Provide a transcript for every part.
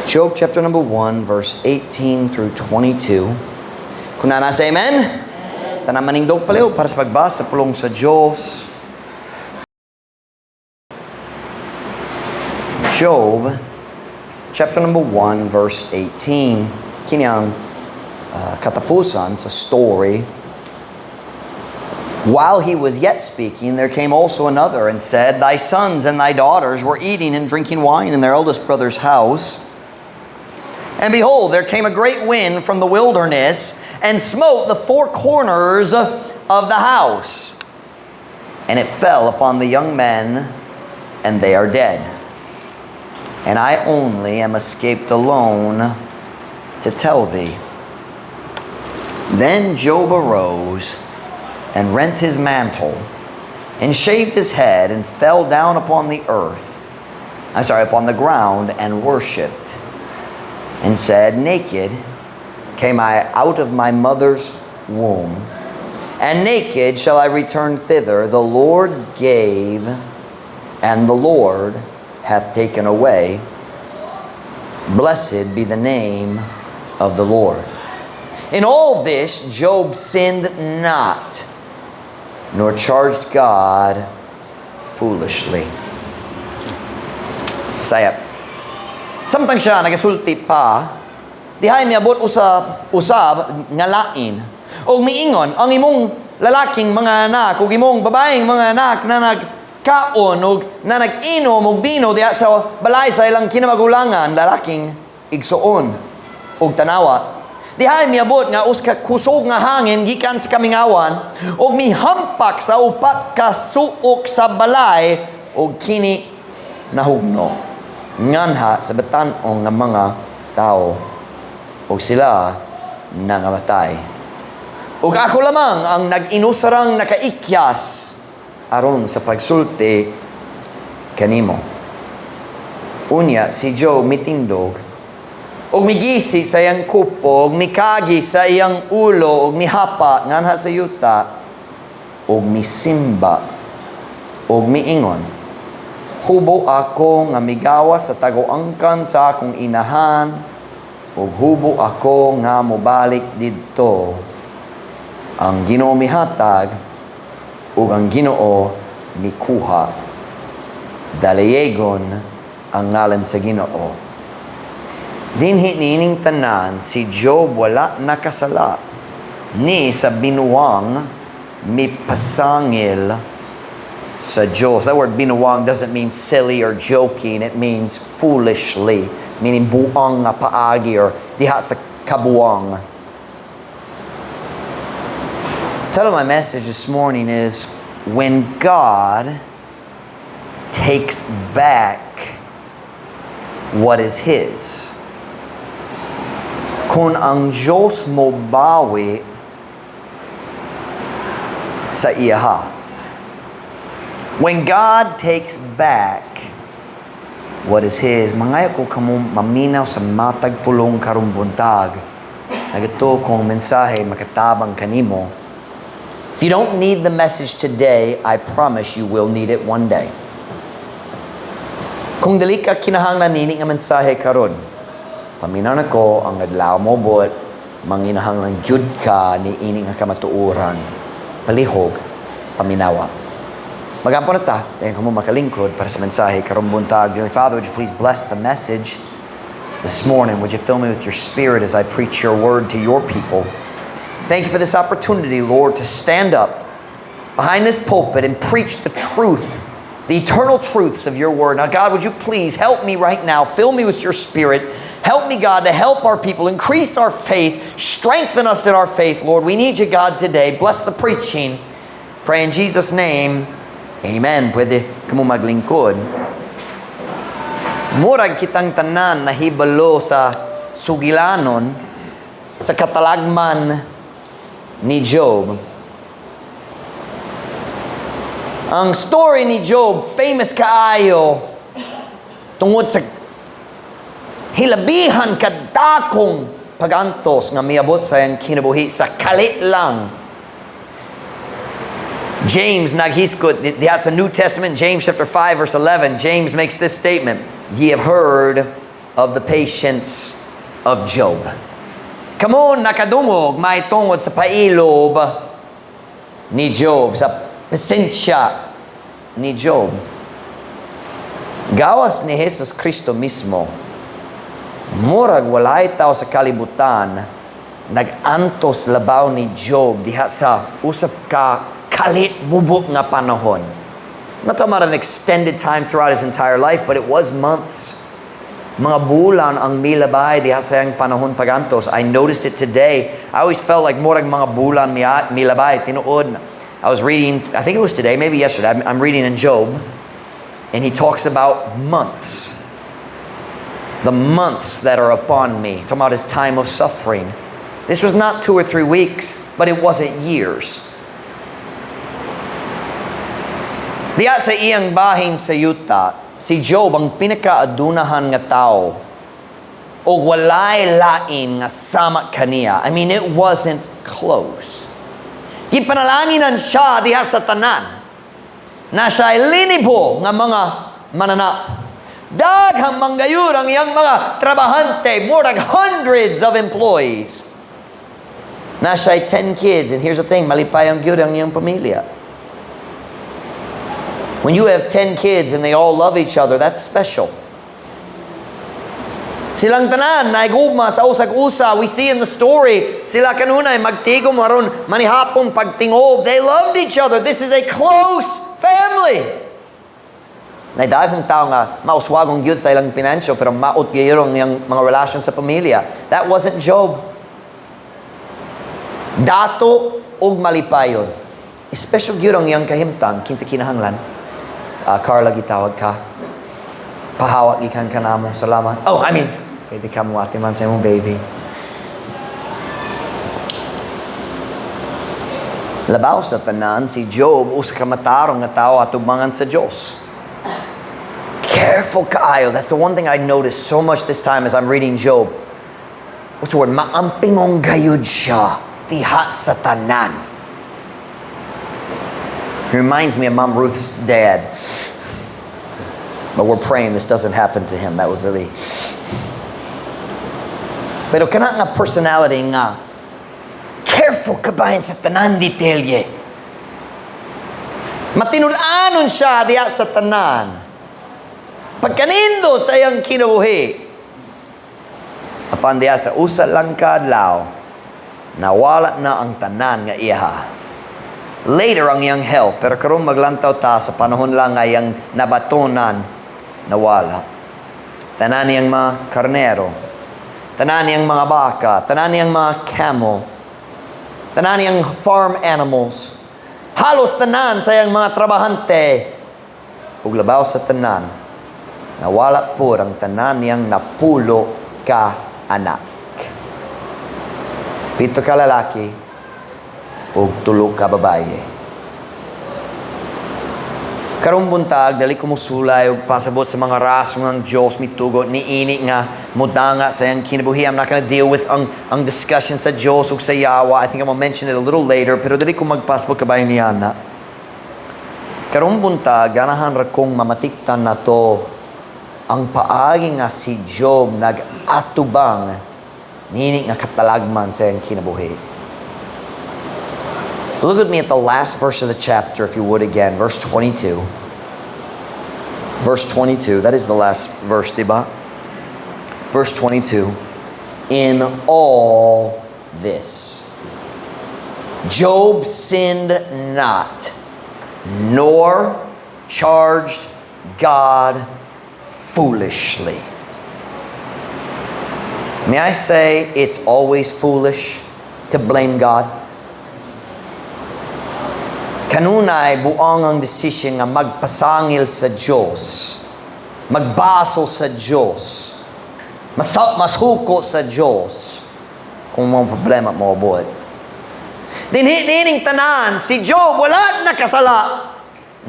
Job chapter number 1, verse 18 through 22. Kung naa na, say amen. Tanan manindog palihog para sa pagbasa sa pulong sa Diyos. Job chapter number 1, verse 18. Kini ang katapusan sa story. While he was yet speaking, there came also another and said, "Thy sons and thy daughters were eating and drinking wine in their eldest brother's house. And behold, there came a great wind from the wilderness and smote the four corners of the house. And it fell upon the young men, and they are dead. And I only am escaped alone to tell thee." Then Job arose and rent his mantle and shaved his head and fell down upon the earth. I'm sorry, upon the ground and worshipped and said, "Naked came I out of my mother's womb, and naked shall I return thither. The Lord gave, and the Lord hath taken away. Blessed be the name of the Lord." In all this, Job sinned not, nor charged God foolishly. Sayap. Samtang siya nagasulti pa, dihay miabot usab usab nga lain. Og miingon, "Ang imong lalaking mga anak ug imong babaeng mga anak na nagkaon ug na nag-inom og bino diha sa balay sa ilang kinamagulangan, lalaking igsuon ug tanawa. Dihay miabot nga usa ka kusog nga hangin gikan sa kamingawan ug mihampak sa upat ka suok sa balay ug kini nahugno nganha sa batan-ong nga mga tao ug sila nangamatay. Ug ako lamang ang nag-inusarang nakaikyas aron sa pagsulti kanimo." Unya si Job mitindog ug migisi sa iyang kupo, ug mikagi sa iyang ulo, ug mihapa nganha sa yuta, ug misimba, ug miingon, "Hubo ako nga migawas sa tagoangkan sa akong inahan, ug hubo ako nga mobalik didto. Ang Ginoo mihatag, ug ang Ginoo mikuha. Dalayegon ang ngalan sa Ginoo." Dinhi niining tanan, si Job wala nakasala ni sa binuang mipasangil sa Diyos. That word "binuang" doesn't mean silly or joking. It means foolishly, meaning buang nga paagi or diha sa kabuang. Title of my message this morning is "When God Takes Back What Is His." Kung ang Diyos mo bawi sa iyaha. When God takes back what is His. Mangayo ko kamo maminaw sa matag pulong karong buntag. Nagatuo kong mensahe makatabang kanimo. If you don't need the message today, I promise you will need it one day. Kung dili ka kinahanglan nini nga mensahe karon, paminaw nako ang adlaw moabot, manginahanglan gyud ka ni ini nga kamatuoran. Palihog, paminawa. Magampo na ta, dayon kamo makalingkod para sa mensahe karong buntag. Dear Father, would you please bless the message this morning? Would you fill me with your Spirit as I preach your word to your people? Thank you for this opportunity, Lord, to stand up behind this pulpit and preach the truth, the eternal truths of your word. Now, God, would you please help me right now? Fill me with your Spirit. Help me, God, to help our people, increase our faith, strengthen us in our faith, Lord. We need you, God, today. Bless the preaching. Pray in Jesus' name. Amen. Pwede kamo maglingkod. Murag kitang tanan nahibalo sa sugilanon sa katalagman ni Job. Ang story ni Job, famous kaayo tungod sa hilabihan kadakong pagantos nga miabot sa iyang kinabuhi sa kalit lang. James naghisgot diha sa New Testament, James chapter 5 verse 11, James makes this statement, "Ye have heard of the patience of Job. Kamo nakadungog mahitungod sa pailob ni Job, sa pasensya ni Job. Gawas ni Jesus Kristo mismo, murag walay tao sa kalibutan nag-antos labaw ni Job diha sa usab ka kalit mubo nga panahon. I'm not talking about an extended time throughout his entire life, but it was months. Mga bulan ang milabay diha sa iyang panahon pagantos. I noticed it today. I always felt like murag mga bulan milabay. Tinuod. I was reading, I think it was today, maybe yesterday. I'm reading in Job, and he talks about months. The months that are upon me. Talking about his time of suffering. This was not 2 or 3 weeks, but it wasn't years. Diya sa iyang bahin sa yuta, si Job ang pinakaadunahan nga tao o walay lain nga sama kaniya. I mean, it wasn't close. Gipanalanginan siya diha sa tanan na siya ay linibo nga mga mananap. Daghang manggayur ang iyang mga trabahante, more like hundreds of employees. Na siya ay 10 kids, and here's the thing, malipayon gyud ang iyang pamilya. When you have 10 kids and they all love each other, that's special. Silang tanan, naigugma sa usag usa. We see in the story, sila kanunay magtigom aron manihapon pagtingob. They loved each other. This is a close family. Nay daghang tao nga mauswagong gyud sa ilang pinansyo pero maot gyud ang iyang mga relasyon sa pamilya. That wasn't Job. Dato ug malipayon. Special gyud ang iyang kahimtang kinsa kinahanglan. Carla, gitawag ka. Pahawak gikan ka namo. Salamat. Oh, I mean, pwede ka mo ate man sa imong baby. Labaw sa tanan, si Job, usa ka matarong nga tao atubangan sa Diyos. Careful kaayo. That's the one thing I noticed so much this time as I'm reading Job. What's the word? Maampingong gayud siya diha sa tanan. He reminds me of Mom Ruth's dad. But we're praying this doesn't happen to him. That would really. Pero kana nga personality nga, careful kabahin sa tanan detalye. Matinud-anon siya diha sa tanan. Pagkanindo sa iyang kinabuhi. Apan diha sa usa lang ka adlaw, nawala na ang tanan nga iyaha. Later ang iyang health, pero karon maglantaw ta sa panahon lang nga iyang nabatonan, nawala. Tanan niyang mga karnero, tanan niyang mga baka, tanan niyang mga camel, tanan niyang farm animals, halos tanan sa iyang mga trabahante, ug labaw sa tanan, nawala po ang tanan niyang 10 ka anak. 7 ka lalaki, ug 3 ka babaye. Karong buntag, dali ko mosulay og pasabot sa mga rason ng Diyos mitugot niini nga mudanga sa iyang kinabuhi. I'm not gonna deal with ang discussion sa Diyos ug sa yawa. I think I'm gonna mention it a little later, pero dali ko magpasabot kabahin niya na. Karong buntag, ganahan ra kong mamatiktan na to ang paagi nga si Job nag-atubang niini nga katalagman sa iyang kinabuhi. Look with me at the last verse of the chapter, if you would again, verse 22. Verse 22, that is the last verse, diba? Verse 22, in all this, Job sinned not, nor charged God foolishly. May I say it's always foolish to blame God? Kanunay buang ang desisyon nga magpasangil sa Diyos, magbaso sa Diyos, mashuko sa Diyos kung mga problema mo abot. Dinhi nining tanan, si Job wala nakasala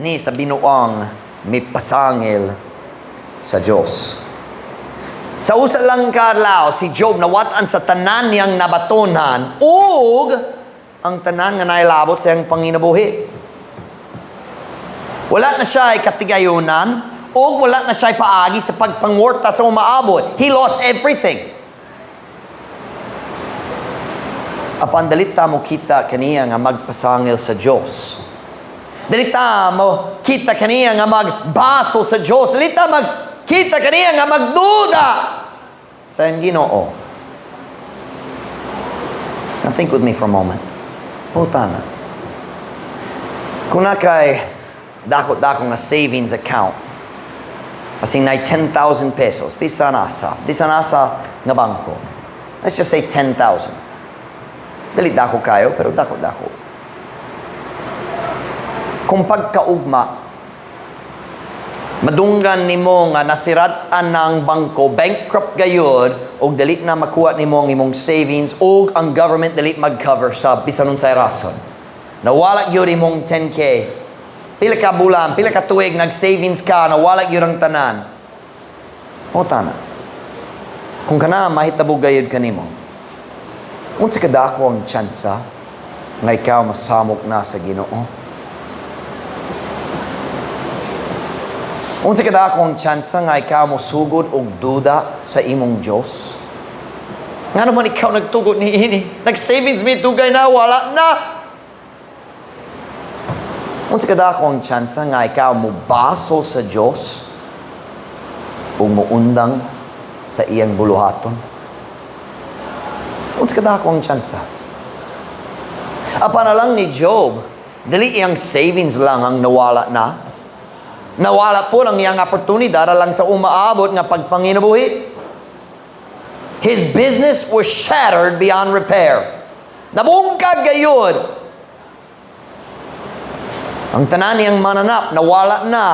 ni sa binuang may pasangil sa Diyos. Sa usa lang ka adlaw, si Job nawat-an sa tanan niyang nabatonan ug ang tanan nga nailabot sa iyang panginabuhi. Wala na siya ay katigayonan O wala na siya paagi sa pagpangwarta sa umaabot. He lost everything. Apan dili ta mokita kaniya nga magpasangil sa Dios. Dili ta mokita kaniya nga magbasol sa Dios. Dili ta makita kaniya nga magduda sa iyang Ginoo. Now think with me for a moment. Pangutana. Kung naa kay dako-dako nga savings account, kasi na 10,000 pesos, bisan asa nga bangko. Let's just say 10,000. Dili dako kaayo, pero dako-dako. Kung pagkaugma, madunggan nimo nga nasirat-an ng bangko, bankrupt gayud, og dili na makuha nimo ang imong savings, og ang government dili mag-cover sa bisan unsay rason. Nawala gyud imong 10K. Pila ka bulan, pila ka tuig nag-savings ka, nawala gyud ang tanan. Pangutana. Kung kana mahitabo gayud kanimo, unsa kadako ang tsansa nga ikaw masamok na sa Ginoo? Unsa kadako ang tsansa nga ikaw mosugod og duda sa imong Dios? Ngano man ikaw nagtugot niini? Nag-savings mi dugay na, wala na. Unsa kadako ang tsansa nga ikaw mobasol sa Dios ug moundang sa iyang buluhaton? Unsa kadako ang tsansa? Apan alang ni Job, dili iyang savings lang ang nawala na. Nawala pod ang iyang oportunidad lang sa umaabot nga pagpanginabuhi. His business was shattered beyond repair. Nabungkag gayud. Ang tanan niyang mananap, nawala na.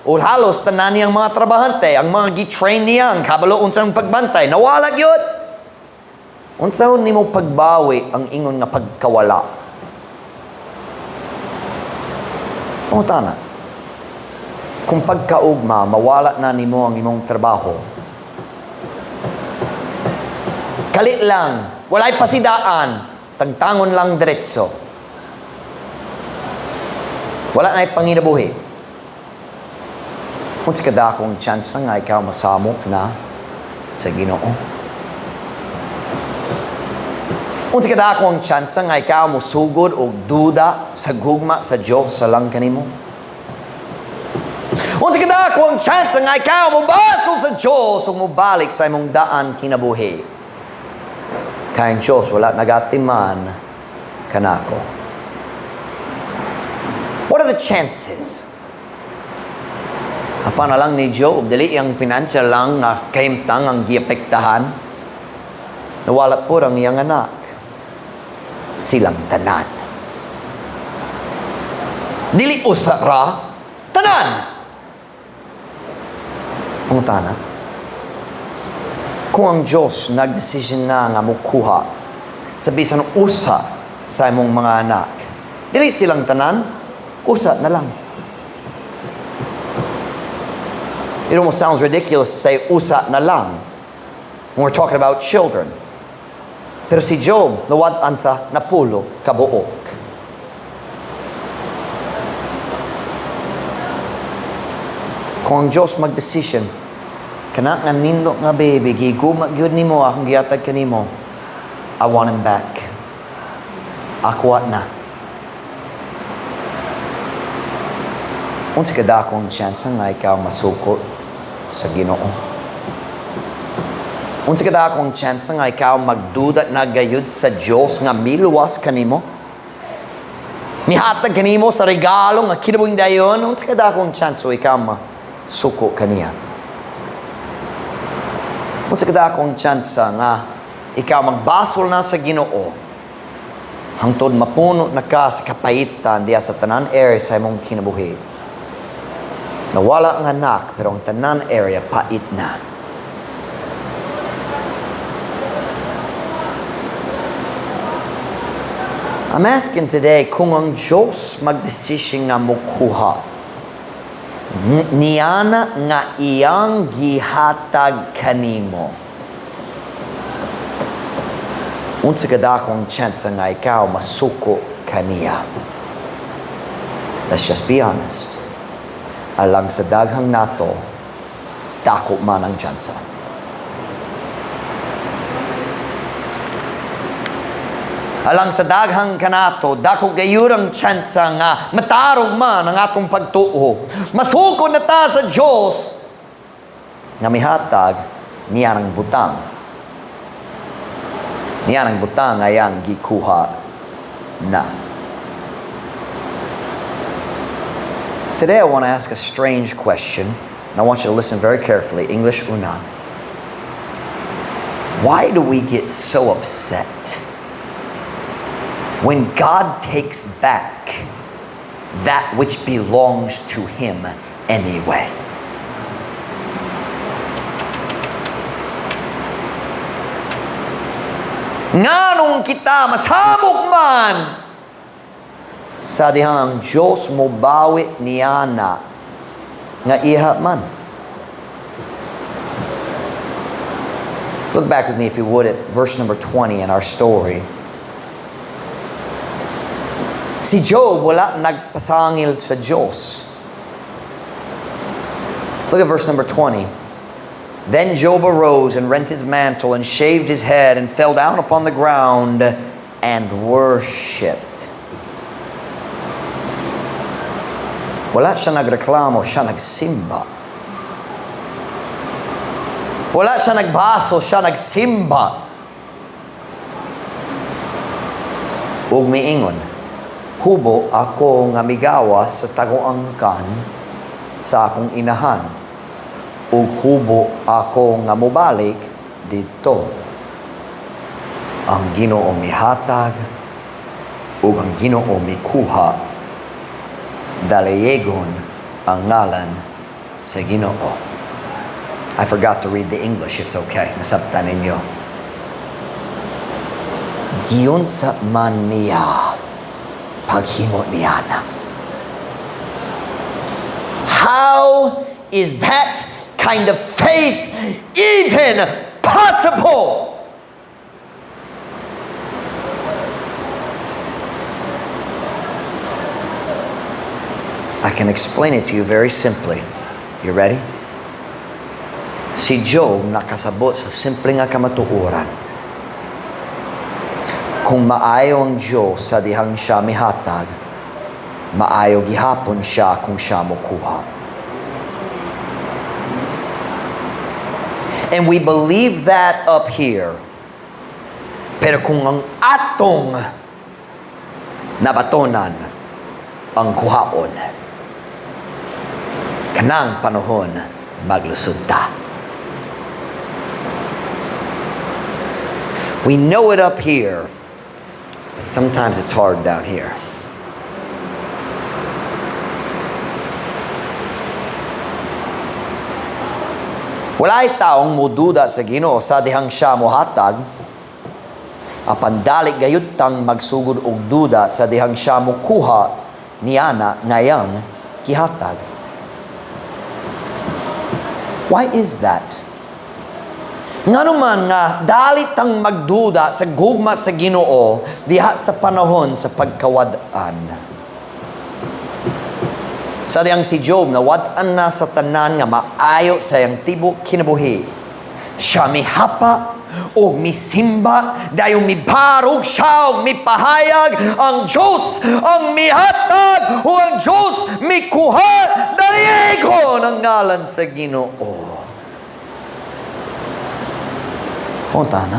O halos tanan niyang mga trabahante, ang mga gi-train niya, ang kabalo unsang pagbantay, nawala gyud. Unsaon nimo pagbawi ang ingon nga pagkawala? Pangutana. Kung pagkaugma, mawala na nimo ang imong trabaho. Kalit lang, walay pasidaan, tangtangon lang diretso. Wala na panginabuhi. Unsa kadakong tsansa nga ikaw masamok na sa Ginoo? Unsa kadakong tsansa nga ikaw mosugod og duda sa gugma sa Dios sa lang kanimo? Unsa kadakong tsansa nga ikaw mobasol sa Dios ug mobalik sa imong daan kinabuhi? Kay ang Dios wala nagatiman kanako. What are the chances? Apan alang ni Job, dili iyang financial lang nga kahimtang ang giapektahan. Nawala pod ang iyang anak. Silang tanan. Dili usa ra, tanan. Pangutana. Kung ang Diyos nagdesisyon na nga mukuha sa bisan usa sa imong mga anak, dili silang tanan, usa na lang. It almost sounds ridiculous to say usa na lang when we're talking about children. Pero si Job, nawad-an sa napulo kabuok. Kung ang Diyos mag-decision, kana nga nindot nga baby, gigugma gyud nimo akong gihatag kanimo, I want him back. Ako na. Unsa kadakong chance nga ikaw masuko sa Ginoo? Unsa kadakong chance nga ikaw magduda na gayud sa Dios nga miluwas kanimo? Nihatag kanimo sa regalo nga kinabuhing dayon, unsa kadakong chance ikaw masuko kaniya? Unsa kadakong chance nga ikaw magbasol na sa Ginoo hangtod mapuno na ka sa kapahitan diya sa tanan area sa imong kinabuhi? Nawala ang anak, pero ang tanan area pait na. I'm asking today kung ang Diyos magdesisyon nga mukuha, niyana nga iyang gihatag kanimo, unsa kadakong chance nga ikaw masuko kaniya? Let's just be honest. Alang sa daghang nato, dako man ang tsansa. Alang sa daghang kanato, dako gayud ang tsansa nga matarog man ang atong pagtuo. Masuko na ta sa Diyos nga mihatag niya ng butang. Niya ng butang ay ang gikuha na. Today I want to ask a strange question, and I want you to listen very carefully. English una. Why do we get so upset when God takes back that which belongs to Him anyway? Nganong kita masamok man sa dihang ang Diyos mobawi niana nga iha man? Look back with me, if you would, at verse number 20 in our story. Si Job wala nagpasangil sa Diyos. Look at verse number 20. "Then Job arose and rent his mantle and shaved his head and fell down upon the ground and worshipped." Wala siya nagreklamo, siya nagsimba. Wala siya nagbaso, siya nagsimba. Ug miingon, "Hubo ako nga migawas sa tagoangkan sa akong inahan, ug hubo ako nga mobalik didto. Ang Ginoo mihatag, ug ang Ginoo mikuha. Dalayegon ang ngalan sa Ginoo." I forgot to read the English. It's okay. Nasabtan ninyo. Giunsa man niya paghimo niya na. How is that kind of faith even possible? I can explain it to you very simply. You ready? Si Job nakasabot sa simple nga kamatuoran. Kung maayo ang Diyos sa dihang siya mihatag, maayo gihapon siya kung siya mokuha. And we believe that up here. Pero kung ang atong nabatonan ang kuhaon, kanang panahon maglusod ta. We know it up here, but sometimes it's hard down here. Wala'y taong mududa sa Ginoo sa dihang siya mohatag, apan dali gayud tang magsugod og duda sa dihang siya mokuha niana nga iyang gihatag. Why is that? Ngano man nga dali tang magduda sa gugma sa Ginoo diha sa panahon sa pagkawad-an? Sa dihang si Job nawad-an na sa tanan nga maayo sa iyang tibok kinabuhi, siya mihapa og misimba, dayon mibarog siya og mipahayag, "Ang Diyos ang mihatag ug ang Diyos mikuha, dalayegon ang ngalan sa Ginoo." Pangutana,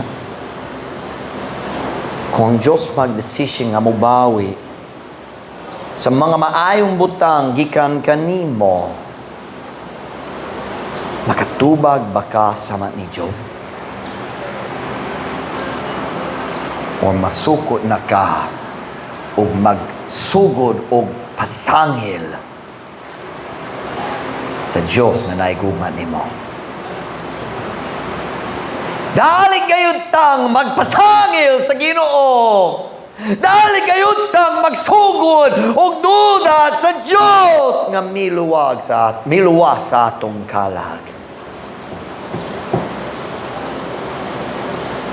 kung ang Diyos magdesisyon nga mobawi sa mga maayong butang gikan kanimo, makatubag ba ka sama ni Job? O masukot na ka og magsugod og pasangil sa Diyos nga naigugma nimo? Dali gayud tang magpasangil sa Ginoo. Dali gayud tang magsugod og duda sa Dios nga miluwas sa atong kalag.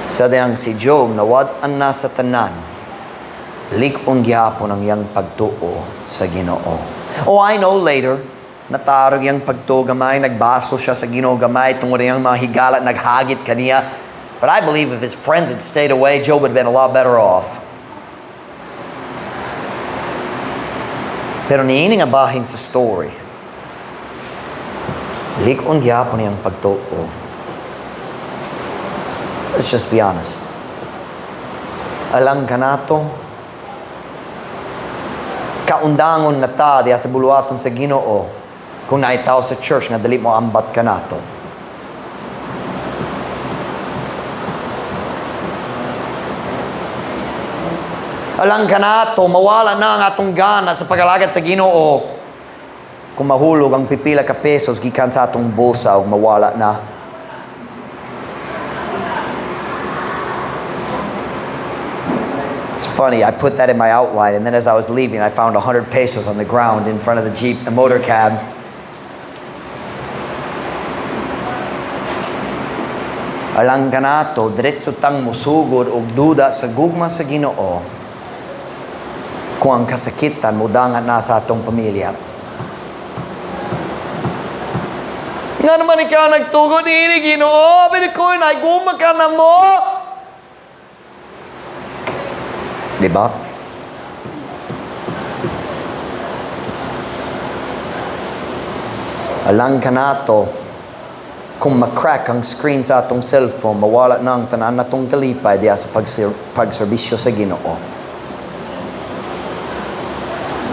Sa dihang si Job nawad-an na sa tanan, lig-on gihapon ang iyang pagtuo sa Ginoo. Oh, I know later, Natarog iyang pagtuo gamay, nagbaso siya sa Ginoo gamay, tungod iyang mga higala, naghagit kaniya. But I believe if his friends had stayed away, Job would have been a lot better off. Pero niini nga bahin sa story, lig-on gyapon iyang pagtuo. Let's just be honest. Alang kanato, kaundangon na ta diha sa buluhaton sa Ginoo kung naay tao sa church nga dili mo ambat kanato. Alang kanato, mawala na ang atong gana sa pag-alagad sa Ginoo kung mahulog ang pipila ka pesos gikan sa atong bulsa ug mawala na. It's funny, I put that in my outline, and then as I was leaving, I found 100 pesos on the ground in front of the Jeep, a motor cab. Alang kanato, diretso tang musugod og duda sa gugma sa Ginoo kung ang kasakitan modangat na sa atong pamilya. Nga naman ikaw nagtugot niini, Ginoo, pero ko naguma ka na mo. Diba? Alang kanato, kung ma-crack ang screen sa atong cellphone, mawala na ang tanan natong kalipay diya sa pagserbisyo sa Ginoo.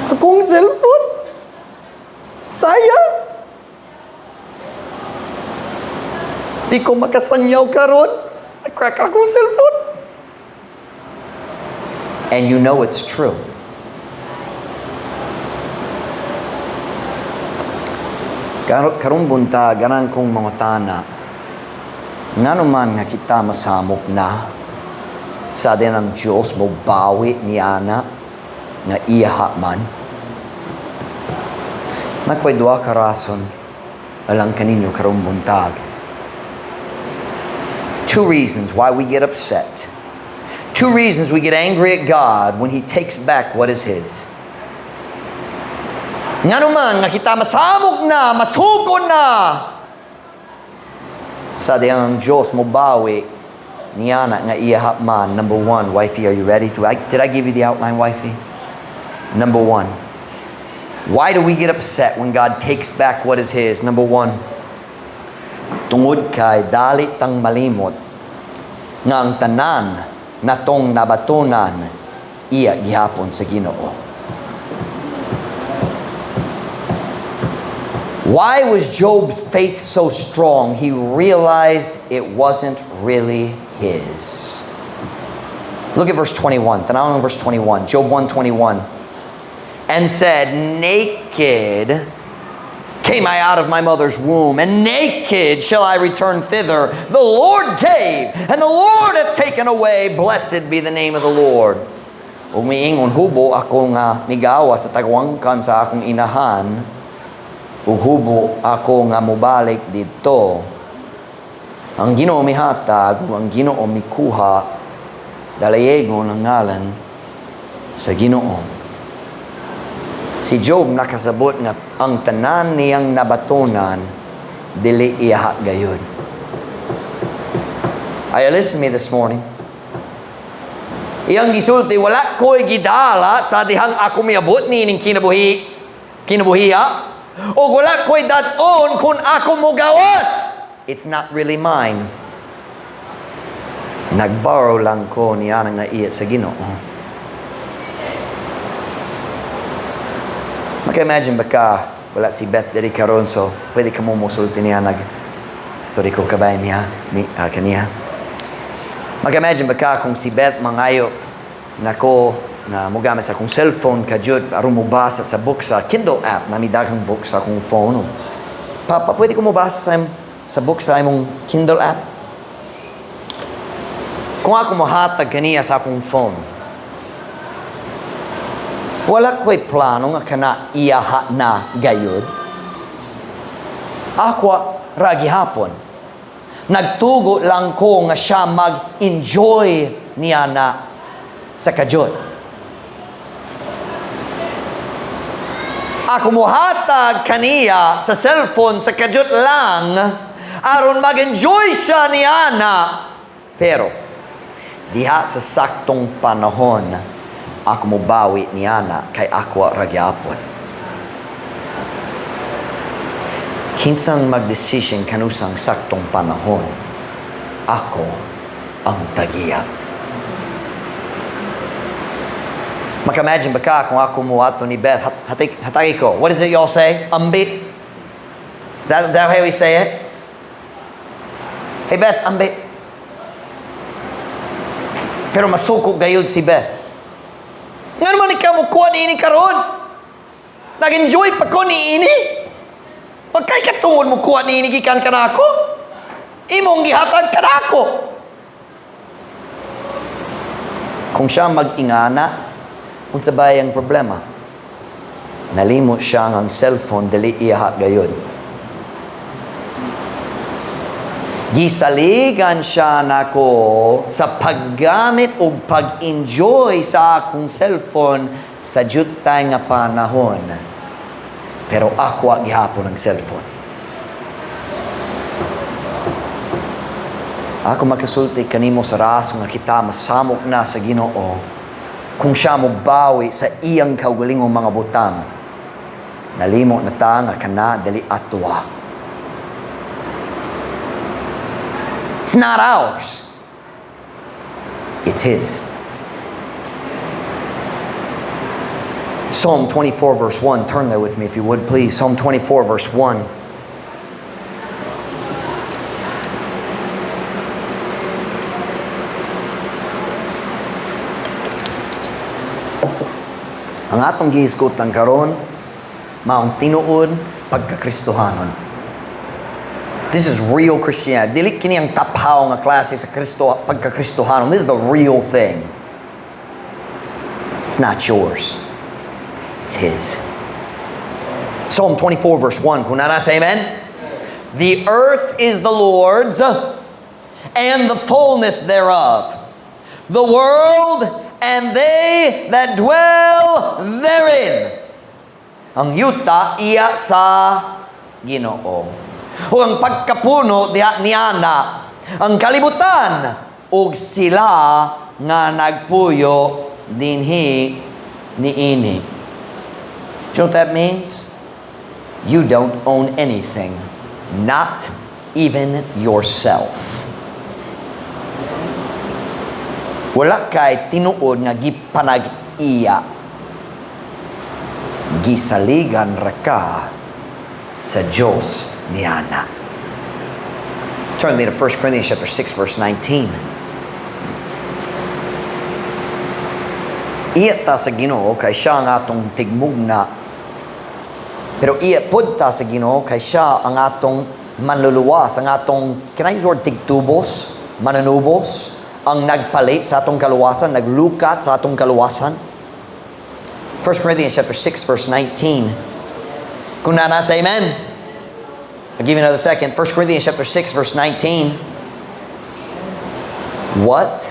Akong cellphone? Sayang! Di ko makasangyaw karon. Na-crack akong cellphone. And you know it's true. Karong buntag, ganahan kong mangutana, ngano man nga kita masamok na, sa dihang ang Diyos mo bawi niana, nga iyaha man. Naa koy duha ka rason, alang kaninyo karong buntag. Two reasons why we get upset. Two reasons we get angry at God when He takes back what is His. Ngano man nga kita masamok na, masukon na, sa dihang ang Diyos mo bawi niana nga iyaha man. Number one, wifey, are you ready? Did I give you the outline, wifey? Number one, why do we get upset when God takes back what is His? Number one, tungod kay dali tang malimot nga ang tanan natong nabatunan iya gihapon sa Ginoo. Why was Job's faith so strong? He realized it wasn't really his. Look at verse 21. Tanaw ang verse 21. Job 1:21. And said, "Naked came I out of my mother's womb, and naked shall I return thither. The Lord gave, and the Lord hath taken away. Blessed be the name of the Lord." Ug miingon, "Hubo ako nga migawas sa tagwangkan sa akong inahan, ug hubo ako nga mobalik didto. Ang Ginoo mihatag, ug ang Ginoo mikuha, dalayegon ang ngalan sa Ginoo." Si Job nakasabot nga ang tanan niyang nabatunan dili iyaha gayud. Ay, listen to me this morning. Iyang gisulti, "Wala ko'y gidala sa dihang ako miabot niining kinabuhi, kinabuhiya. O wala ko'y dad-on kung ako mogawas. It's not really mine. Nag-borrow lang ko niya nga iya sa Ginoo." Maka-imagine ba ka, wala si Beth diri karon, so pwede ka mo musulti niya, nag story ko kabay niya, kaniya. Maka-imagine ba ka kung si Beth mangayo nako na mogamit sa akong cellphone ka jud aron mobasa sa book sa Kindle app na may daghang book sa akong phone. "Papa, pwede ko mobasa sa book sa imong Kindle app?" Kung ako mohatag kaniya sa akong phone, wala ko'y plano nga kana iyaha na gayud. Ako ra gihapon. Nagtugo lang ko nga siya mag-enjoy niya na sa kajud. Ako muhatag kaniya sa cellphone sa kadyot lang aron mag-enjoy siya niana. Pero diha sa saktong panahon, ako mobawi niana kay ako ra gyapon. Kinsang magdesisyon kanusang saktong panahon? Ako ang tag-iya. Maka-imagine ba ka kung ako moadto ni Beth, hatagi ko. What is it y'all say? Ambi? Is that how we say it? "Hey Beth, ambi." Pero masuko gayud si Beth. "Nga naman ikaw mo kuha ni ini karon? Nag-enjoy pa ko ni ini? Pagkay katungod mo kuha ni ini gikan kanako? Imong gihatag kanako." Kung siya mag-ingana, unsa ba ang problema? Nalimot siya ang cellphone dili iya gayud. Gisaligan siya nako sa paggamit o pag-enjoy sa akong cellphone sa jutay nga panahon. Pero ako gihapon ang cellphone. Ako makasulti kanimo sa raso nga kita masamok na sa Ginoo kung siya mobawi sa iyang kaugalingong mga butang. Nalimo na ta nga kana dili atwa. It's not ours. It's His. Psalm 24 verse 1. Turn there with me if you would, please. Psalm 24 verse 1. Ang atong gihisgutan karon maong tinuod pagkakristohanon. This is real Christianity. Dili kini ang taphaw nga klase sa Kristo pagkakristohanon. This is the real thing. It's not yours. It's His. Psalm 24 verse 1. Kung naa say amen. The earth is the Lord's and the fullness thereof, the world and they that dwell therein. Ang yuta iya sa Ginoo. Ug ang pagkapuno diha niana, ang kalibutan ug sila nga nagpuyo dinhi niini. Do you know what that means? You don't own anything, not even yourself. Wala kay tinuod nga gipanag-iya. Gisaligan ra ka sa Diyos niana. Turn me to 1 Corinthians chapter 6 verse 19. Iya ta sa Ginoo kay siya ang atong tigmugna. Pero iya pud ta sa Ginoo kay siya ang atong manluluwas, ang atong, can I use the word tigtubos? Mananubos? Ang nagpalit sa atong kaluwasan, naglukat sa atong kaluwasan. 1 Corinthians chapter 6 verse 19. Kung naa say amen. I'll give you another second. 1 Corinthians chapter 6 verse 19. What?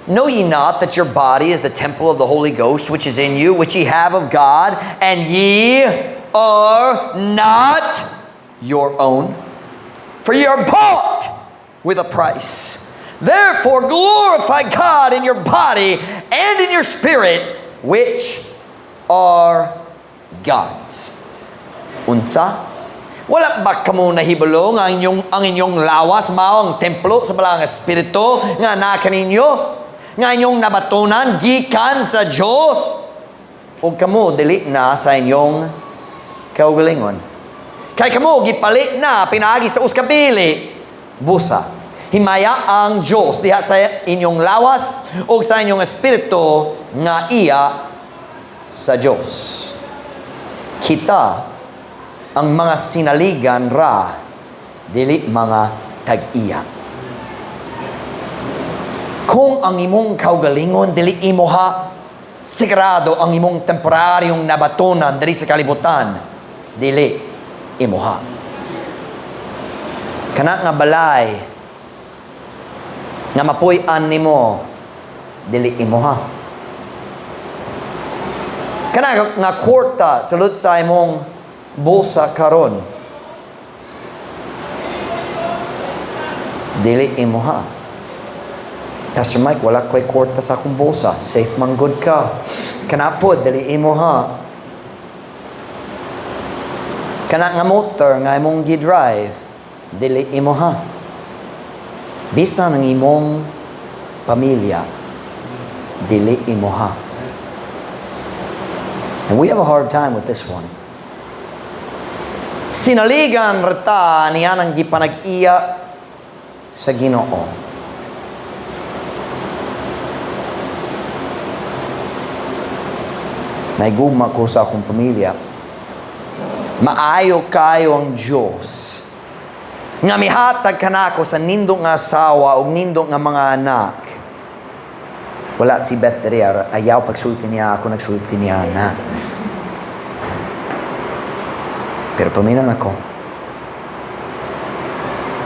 Know ye not that your body is the temple of the Holy Ghost, which is in you, which ye have of God, and ye are not your own? For ye are bought with a price. Therefore glorify God in your body and in your spirit, which are God's. Unsa? Wala ba kamo nahibalo nga ang inyong lawas mao ang templo sa Balaang Espiritu nga naa kaninyo, nga inyong nabatunan gikan sa Dios, ug kamo dili na sa inyong kaugalingon? Kay kamo gipalit na pinaagi sa usa ka bili. Busa, himaya ang Dios diha sa inyong lawas ug sa inyong espiritu nga iya sa Dios. Kita ang mga sinaligan ra, dili mga tag-iya. Kung ang imong kaugalingon dili imoha, sigurado ang imong temporaryong nabatunan diri sa kalibutan dili imoha. Kana nga balay nga mapuy-an nimo dili imoha. Kana nga kwarta sulod sa imong bulsa karon, dili imo ha. "Pastor Mike, wala ko'y kwarta sa akong bulsa." Safe man gud ka. Kana pod, dili imo ha. Kana nga motor nga imong gi-drive, dili imo ha. Bisan ang imong pamilya, dili imo ha. And we have a hard time with this one. Sinaligan ra ta niya ng gipanag-iya sa Ginoo. Naigugma ko sa akong pamilya. Maayo kayo ang Diyos nga mihatag kanako sa nindot nga asawa ug nindot nga mga anak. Wala si Beth diri, ayaw pagsulti niya ako, nagsulti niya na. Pero paminaw ako.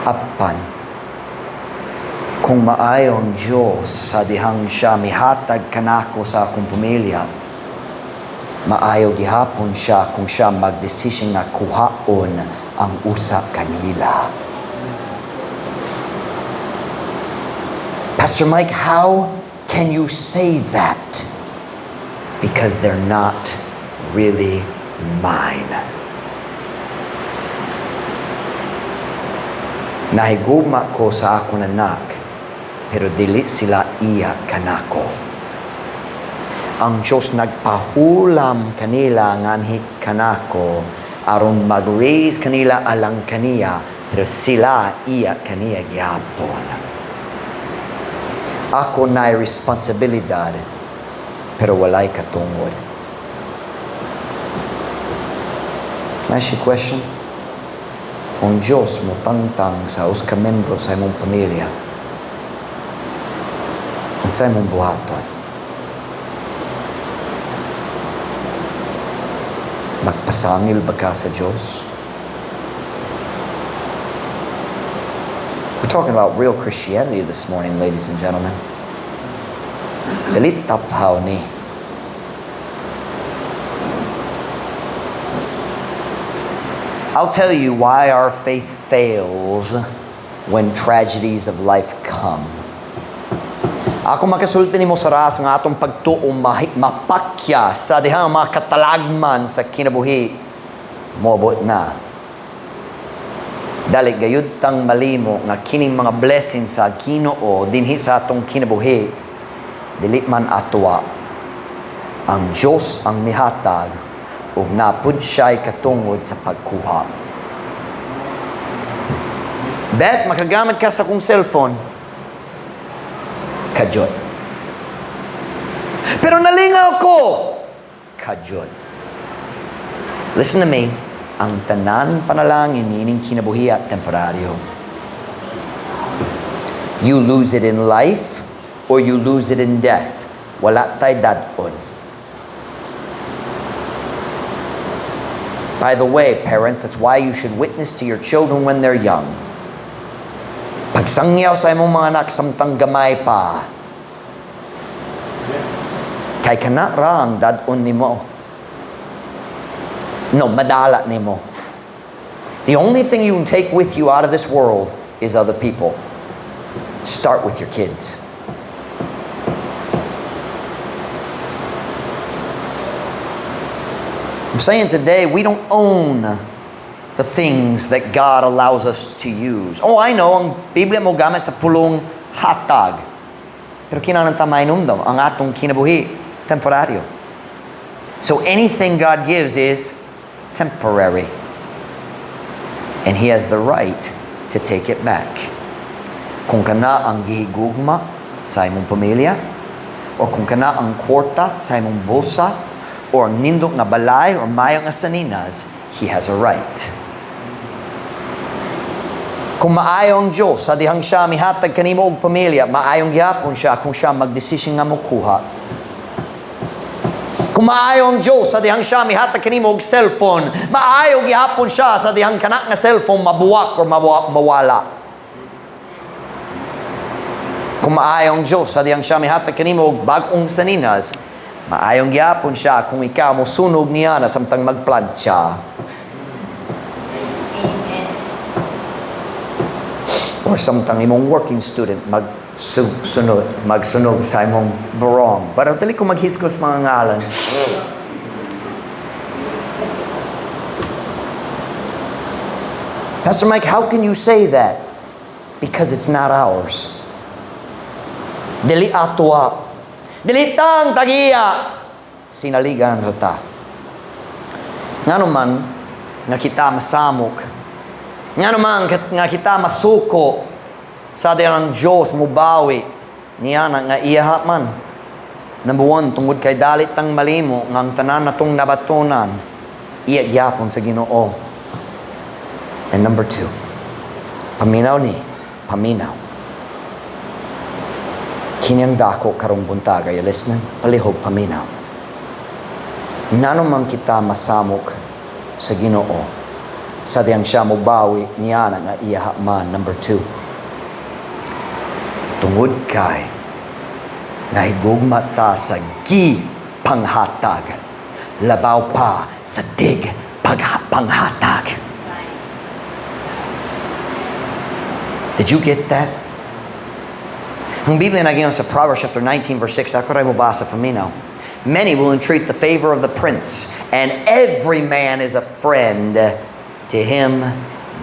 Apan, kung maayo ang Diyos sa dihang siya mihatag kanako sa akong pamilya, maayo gihapon siya kung siya magdesisyon nga kuhaon ang usa kanila. "Pastor Mike, how can you say that?" Because they're not really mine. Nahigugma ko sa akong anak, pero dili sila iya kanako. Ang Diyos nagpahulam kanila nganhi kanako aron mag-raise kanila alang kaniya, pero sila iya kaniya gihapon. Ako na'y responsibilidad, pero walay katungod. Can I ask you a question? Kung Diyos mo tangtang sa usa ka membro sa imong pamilya, unsay imong buhaton? Magpasangil ba ka sa Diyos? We're talking about real Christianity this morning, ladies and gentlemen. Dili taphaw ni. I'll tell you why our faith fails when tragedies of life come. Ako makasulti nimo sa ras nga atong pagtuo mapakya sa dihang mga katalagman sa kinabuhi, moabot na. Dali gayud tang malimo nga kining mga blessings sa Ginoo dinhi sa atong kinabuhi, dili man atoa. Ang Dios ang mihatag ug napud siya'y katungod sa pagkuha. "Beth, makagamit ka sa akong cellphone." Kadyot. "Pero nalingaw ko." Kadyot. Listen to me. Ang tanan panalangin niining kinabuhi temporaryo. You lose it in life or you lose it in death. Wala tay dad-on. By the way, parents, that's why you should witness to your children when they're young. Pagsangyaw sa imong mga anak samtang gamay pa. Kay kana ra ang dad-on nimo. No, madala nimo. The only thing you can take with you out of this world is other people. Start with your kids. I'm saying today, we don't own the things that God allows us to use. Oh, I know, ang Biblia mo gamit sa pulong hatag. Pero kinahanglan ta mainumdum ang atong kinabuhi, temporaryo. So anything God gives is temporary. And He has the right to take it back. Kung kana ang gihigugma sa imong pamilya, o kung kana ang kwarta sa imong bulsa, or ang nindot nga balay, or mayo nga saninas, He has a right. Kung maayo ang Diyos, sa dihang siya mihatag kanimo og pamilya, maayong gihapon siya kung siya magdesisyon nga mokuha. Kung maayo ang Diyos, sa dihang siya mihatag kanimo og cellphone, maayo gihapon siya sa dihang kana nga cellphone mabuwak or mawala. Kung maayo ang Diyos, sa dihang siya mihatag kanimo og bag-ong saninas, Maayong gyapon siya kung ikaw mo sunog niya na samtang magplantsa. Amen. Or samtang imong working student magsunog sa imong barong. Pero dili ko maghisgos mga ngalan. Pastor Mike, how can you say that? Because it's not ours. Dili atoa. Dili tang tagiya. Sinaligan ra ta. Ngano man nga kita masamok. Ngano man nga kita masuko sa ang Diyos mubawi niya na nga iyaha man. Number one, tungod kay dalit tang malimo nga ang tanan natong nabatonan, iya gyapon sa Ginoo. And number two, paminaw ni, paminaw. Kini ang dako karong buntag, are you listening? Palihog paminaw. Ngano man kita masamok sa Ginoo, sa diyang siya mubawi niya na nga iyaha man. Number two, tungod kay nahigugma ta sa gipanghatag, labaw pa sa tig panghatag. Did you get that? Ang Biblia nag-ingon sa Proverbs chapter 19 verse 6, ako rin mo basa, paminaw. Many will entreat the favor of the prince, and every man is a friend to him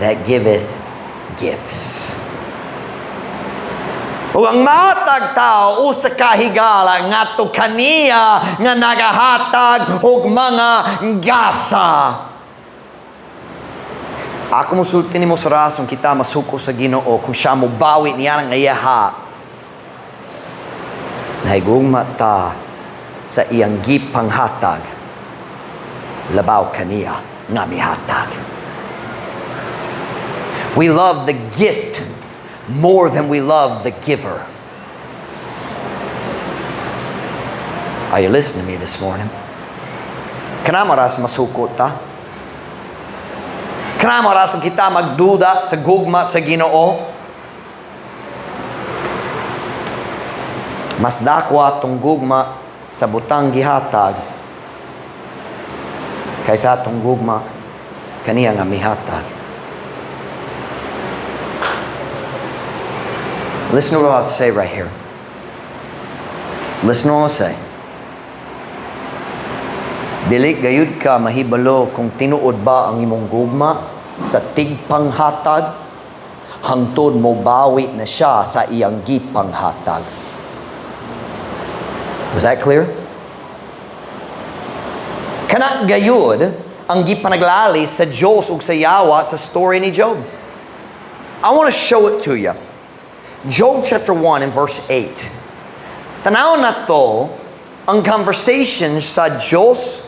that giveth gifts. Ug ang matag tao usa ka higala ngadto kaniya nga nagahatag og mga gasa. Ako mosulti nimo sa rason kita masuko sa Ginoo kung siya mobawi niya ang iyaha. Nahigugma ta sa iyang gipanghatag, labaw kaniya nga mihatag. We love the gift more than we love the giver. Are you listening to me this morning? Kana maras masuko ta. Kana maras kita magduda sa gugma sa Ginoo. Mas dako atong gugma sa butang gihatag kaysa atong gugma kaniya nga mihatag. Listen to what I'm about to say right here. Listen to what I'm say. Dili gayud ka mahibalo kung tinuod ba ang imong gugma sa tigpanghatag hangtod mo bawi na siya sa iyang gipanghatag. Was that clear? Kana gayud ang gipanaglali sa Diyos ug sa yawa sa story ni Job. I want to show it to you. Job chapter 1 and verse 8. Tanaw na to ang conversation sa Diyos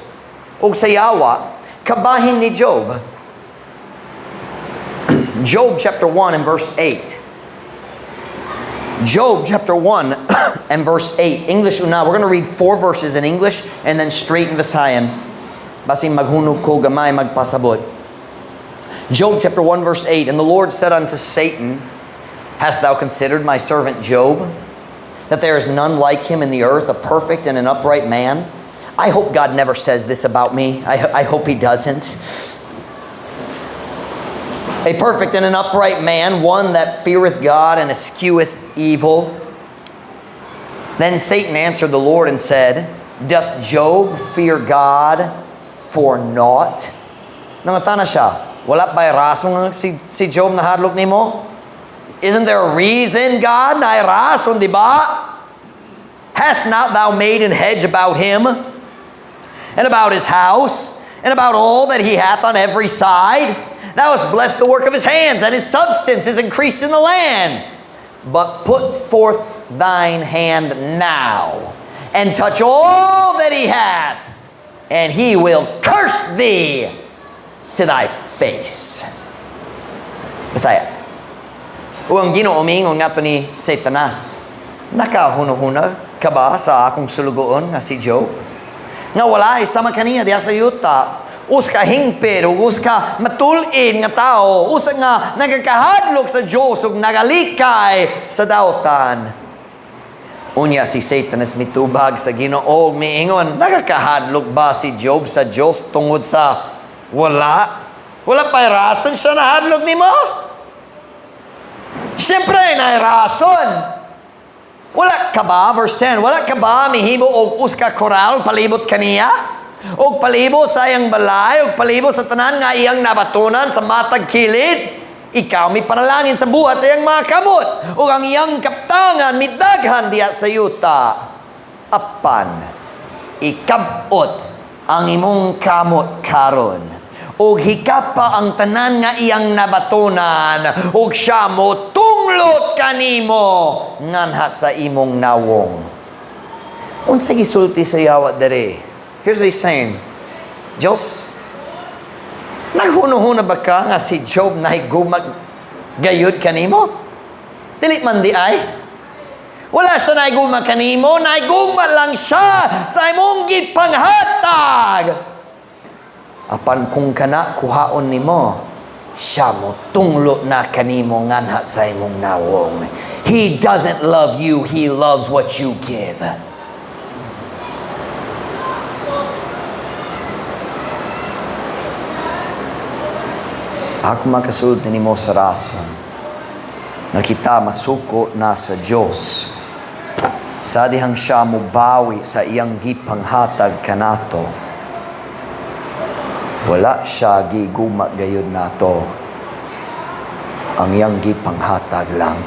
ug sa yawa kabahin ni Job. Job chapter 1 and verse 8. Job chapter 1 and verse 8. English una. We're going to read 4 verses in English and then straight in Visayan. Basin maghunog ko gamay magpasabot. Job chapter 1 verse 8. And the Lord said unto Satan, Hast thou considered my servant Job, that there is none like him in the earth, a perfect and an upright man? I hope God never says this about me. I hope he doesn't. A perfect and an upright man, one that feareth God and escheweth evil. Then Satan answered the Lord and said, Doth Job fear God for naught? Nangutana siya, wala ba'y rason si Job nahadlok nimo? Isn't there a reason, God? Naay rason, di ba? Hast not thou made an hedge about him, and about his house, and about all that he hath on every side? Thou hast blessed the work of his hands, and his substance is increased in the land. But put forth thine hand now, and touch all that he hath, and he will curse thee to thy face. Bisaya. Ug ang Ginoo miingon ngadto ni Satanas, nakahuna-huna ka ba sa akong sulugoon nga si Job? Nga wala sama kaniya diha sa yuta, usa ka hingpit ug usa ka matul-id nga tao, usa nga nagakahadlok sa Dios ug nagalikay sa dautan. Unya si Satanas mitubag sa Ginoo, miingon, "Nagakahadlok ba si Job sa Dios tungod sa wala? Wala pa'y rason siya nahadlok nimo?" Siyempre, naay rason. Wala ka ba, verse 10, wala ka ba mihimo og usa ka koral palibot kaniya? Og palibot sa iyang balay, og palibot sa tanan nga iyang nabatunan sa matag kilid? Ikaw mipanalangin sa buhat sa iyang mga kamot, ug ang iyang kaptangan midaghan diha sa yuta. Apan, ikab-ot ang imong kamot karon, ug hikapa ang tanan nga iyang nabatunan, ug siya mo tunglot kanimo nganha sa imong nawong. Unsa gisulti sa yawa dere? Here's what he's saying. "Diyos, naghunahuna ba ka nga si Job nahigugma gayud kanimo? Dili man diay. Wala siya nahigugma kanimo, nahigugma lang siya sa imong gipanghatag. Apan kung kana kuhaon nimo, siya mo tunglo na kanimo nganha sa imong nawong." He doesn't love you, he loves what you give. Ako makasulti nimo sa rason nga kita masuko na sa Diyos sa dihang siya mubawi sa iyang gipanghatag kanato. Wala siya gigugma gayud nato. Ang iyang gipanghatag lang.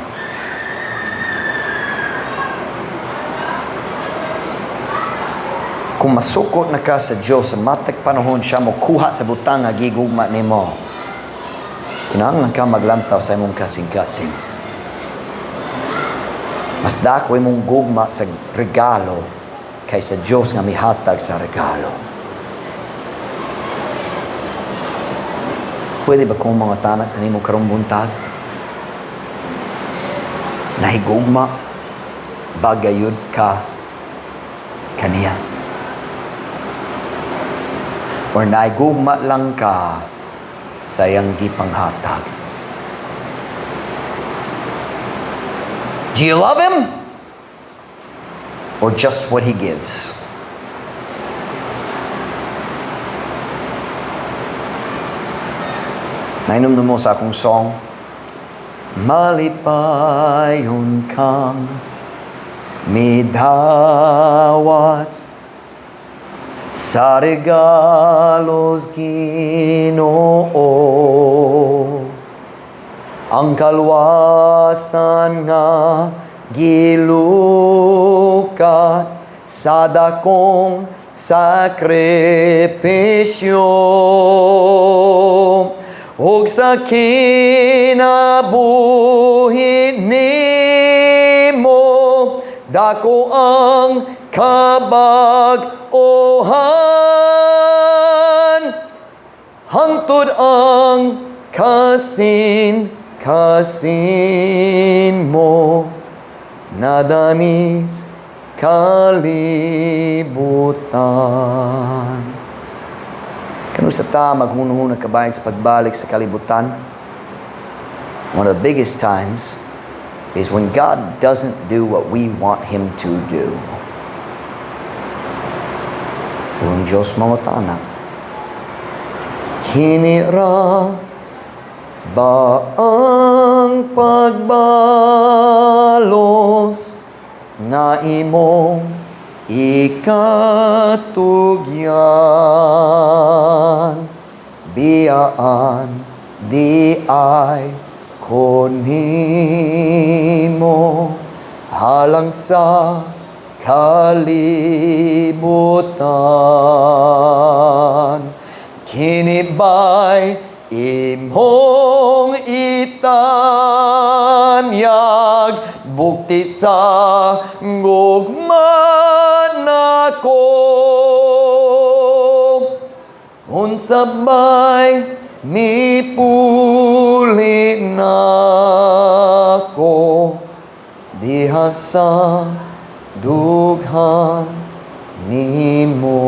Kung masukot na ka sa Diyos sa matag panahon siya mo kuha sa butang nga gigugma nimo, kinahanglan ka maglantaw sa imong kasing-kasing. Mas dako imong gugma sa regalo kaysa Diyos nga mihatag sa regalo. Pwede ba kong mangutana kanimo karong buntag? Nahigugma ba gayud ka kaniya? Or nahigugma lang ka sa iyang gipanghatag? Do you love him? Or just what he gives? Nahinumdom mo sa akong song, "Malipayon kang midawat sa regalos Ginoo, ang kalwasan nga gilukat sa dakong sakripisyo, ug sa kinabuhi nimo dako ang kabag-ohan, hangtod ang kasin kasin mo nadanis kalibutan." Kanusa ta maghunahuna kabahin sa pagbalik sa kalibutan? One of the biggest times is when God doesn't do what we want Him to do. Kung ang Diyos mangutana, "Kini ra ba ang pagbalos nga imong ikatugyan? Biyaan diay ko nimo halang sa kalibutan. Kini ba'y imong itanyag, bukti sa gugma nako? Unsa ba'y mipuli nako diha sa dughan nimo?"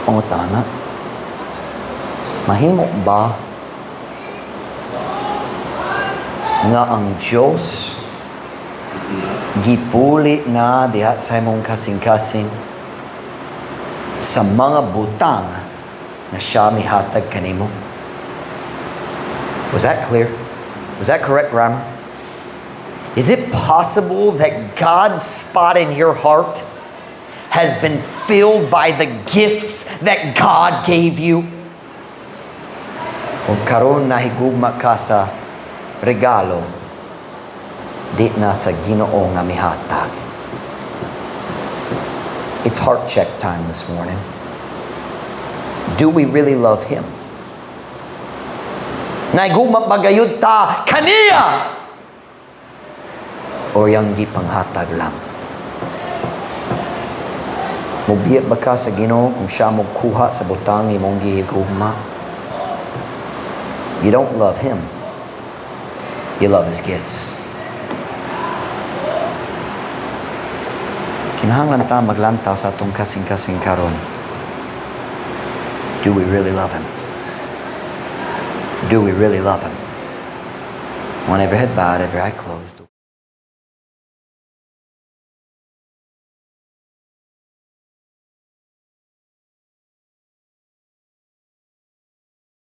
Pangutana, mahimo ba Nga ang Diyos gipuli na diha sa imong kasing-kasing sa mga butang na siya mihatag kanimo? Was that clear? Was that correct grammar? Is it possible that God's spot in your heart has been filled by the gifts that God gave you? O karon nahigugma ka sa regalo, di na sa Ginoo nga mihatag? It's heart check time this morning. Do we really love Him? Nahigugma ba gayud ta kaniya? O iyang gipanghatag lang? Mubiya ba ka sa Ginoo kung siya mokuha sa butang imong gihigugma? You don't love Him. You love His gifts. Kinahanglan ta maglantaw sa atong kasing-kasing karon. Do we really love Him? Do we really love Him? One every head bowed, every eye closed.